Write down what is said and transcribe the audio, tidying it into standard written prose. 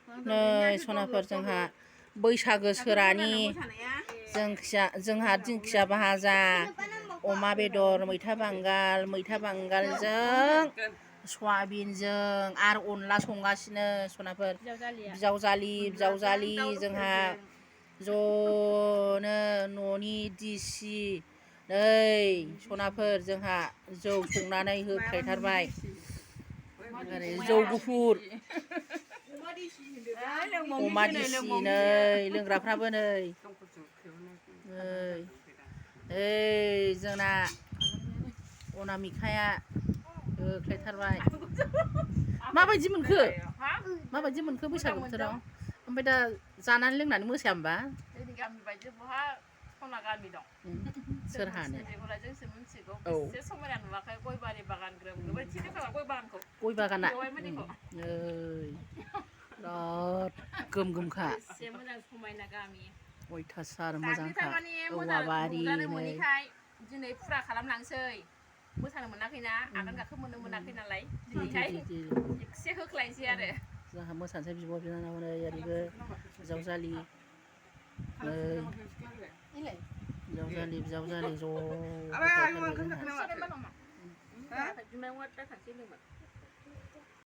नै सनाफोर जोंहा बैसागो सोरानि जोंहा दिंखिया भाजा अमा बेदर मैथा बांगालजों सयाबिनजों आरो अनला संगासिनो सनाफोर बिजावजालि जोंहा ज'नो न'नि दिसि नै सनाफोर जोंहा जौ संनानै होख्लायथारबाय ओरै जौ गुफुर अमा दिसि नै लोंग्राफ्राबो नै जोंना अनामिकाया होख्लायथारबाय माबायदि मोनखो बैसागु बोथोराव ओमफ्राय दा जानानै लोंनानै मोसाया होमबा जोंनि गामि बायदि बहा सना गामि दं सोरहानो जोंसो मिथिगौ एसे समायना नुवाखै गय बारि बागान ग्रोम ग्रोम थिखो गय बागानखौ गय बागाना बिराद गोमखा एसे मोजां समायना गामि अयथासार मोजांखा औवाबारि मोनैखाय दिनै फुरा खालामलांसै मोसानो मोनाखैना आगान गाखोनो मोनाखै नालाय दिनैहाय एसे होख्लायनोसै आरो जोंहा मोसानोसै बिब' बिनानाव नै ओरैबो बिजावजालि ज'